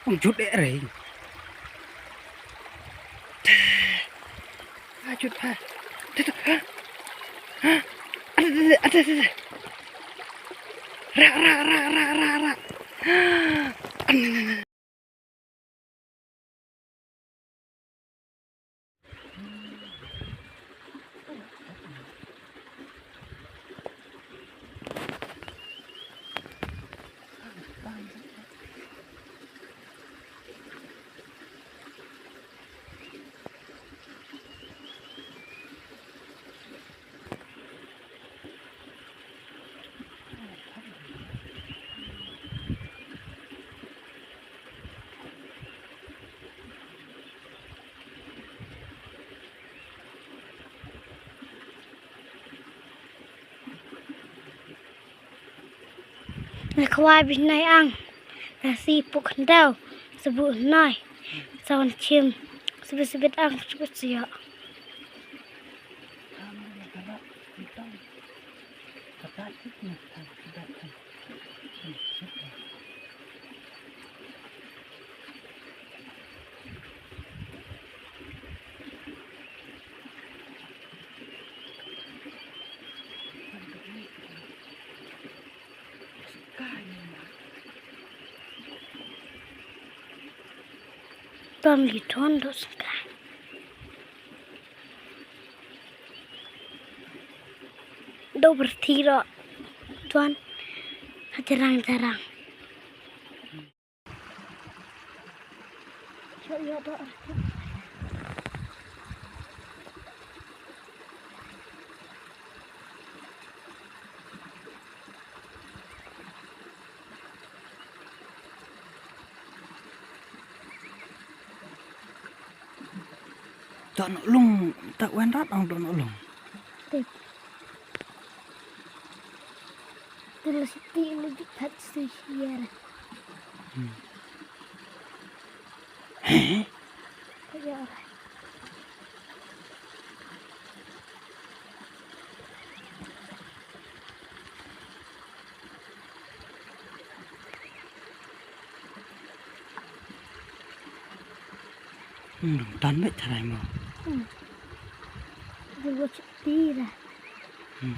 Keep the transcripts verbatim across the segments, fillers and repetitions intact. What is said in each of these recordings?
Ong jut eh re. Ah, jut ah. Tut, tut, ah. Ah. Ada, ada, ada, ada. Ra, ra, ra, ra, ra, ra. Ah. An, an, an, an. Nga khwai bishna ang. Nga si puk khyndau. Sabu nai. Sawan chim. Sibit sibit ang sibit siya. Tam li ton do sengkai. Do bertiro tuan. Jarang-jarang. Doh noh lung, ta wen rat ong doh noh lung. Tip. Tila siti lu di pat si siar. Hmm. Heh? Ya. Hmm, tan bek tharai mo. Hmm. Dia buat sepi lah. Hmm.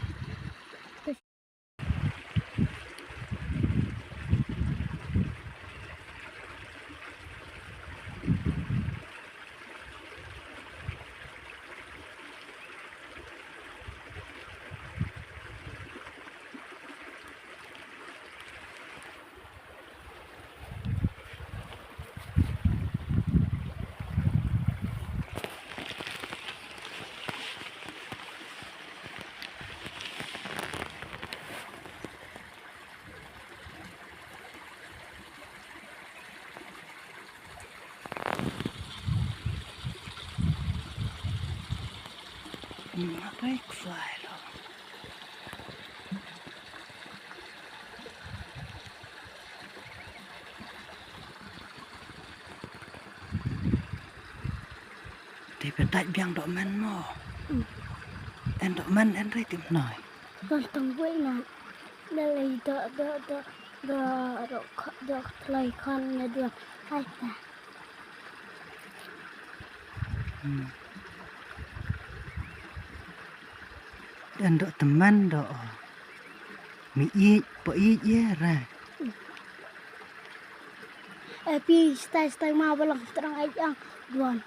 Nga peit ksai lo. Te pyntait biang doh men mo. Hmm. En doh men en re tim noi. Tang tang wei na. Lei doh doh doh doh doh doh tlai khon ne doh. Hai ta. Hmm. En doh teman doh. Mi ij, po ij ye ra. Eh, pi, stai, stai, ma, ba long, terang ai ang, duan.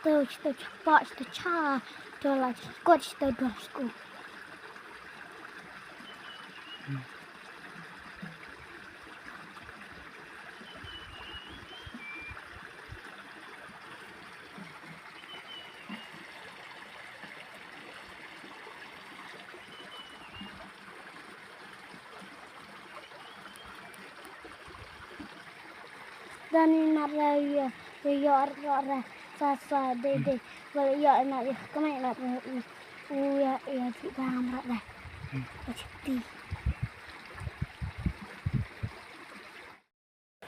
Stai, stai, chapa, stai, cha, stai, la, kot, stai, duan, sku. Dani mat ra ya, ya, ya, ra, ra, sa, sa, de, de. Wal ya, mat ya, kemai mat ya, ya. U ya, ya, ti ba, mat ra. Hmm. Ti.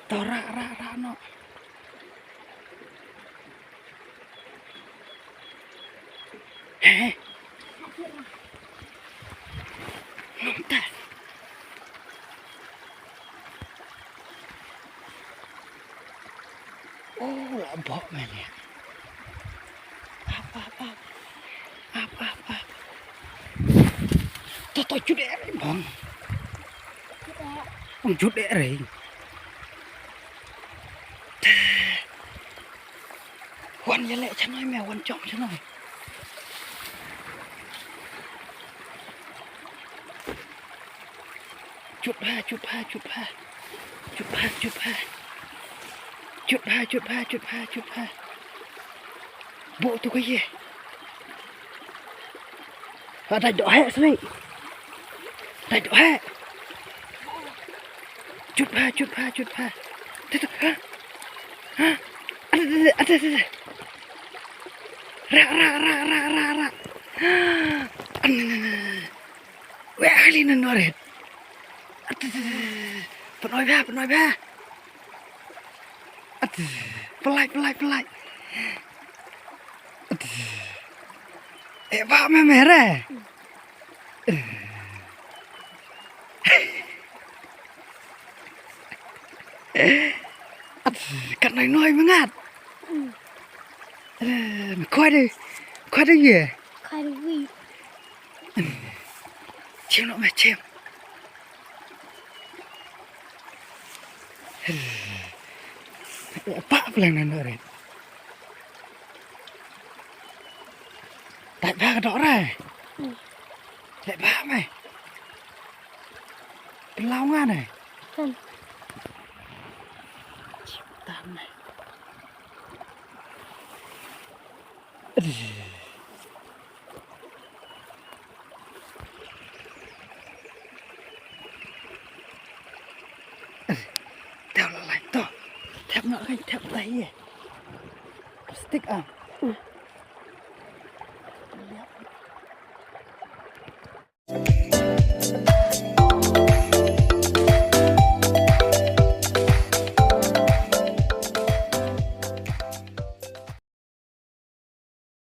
To ra, ra, ra, no. He, he. Nong ta. Oh, la bok me ne. Ap, ap, ap. Ap, ap, ap. To, to, jut eh, bang. Ong jut eh, re. Wan ïaleh shanoi me, wan jop shanoi. Jut bha, jut bha, jut bha. Jut bha, jut bha. Jut bha, jut bha, jut bha, jut bha. Buh tu ka ïe. Ha, dait doh heh sini. Dait doh heh. Jut bha, jut bha, jut bha. Tu, tu, ha. Ha. Ada, ada, ada, ada. Rak, rak, rak, rak, rak, rak. An, an, an, an. Weh, ali nan noret. At, at, at, at. Pynoi bha, pynoi bha. At, pynlait, pynlait, pynlait. At. Eh, ba me mere. At, kat noi noi mengat. Eh, koi de, koi de ye. Koi de wi. Chim noh me chim. Pa pleng na no re. Dait bha ka doh re. Hmm. Dait bha me. Pynlaw nga ne. Hmm. Chim tam me. Teo la lai to. Thep noh kai, thep tai ye. Plastic ah.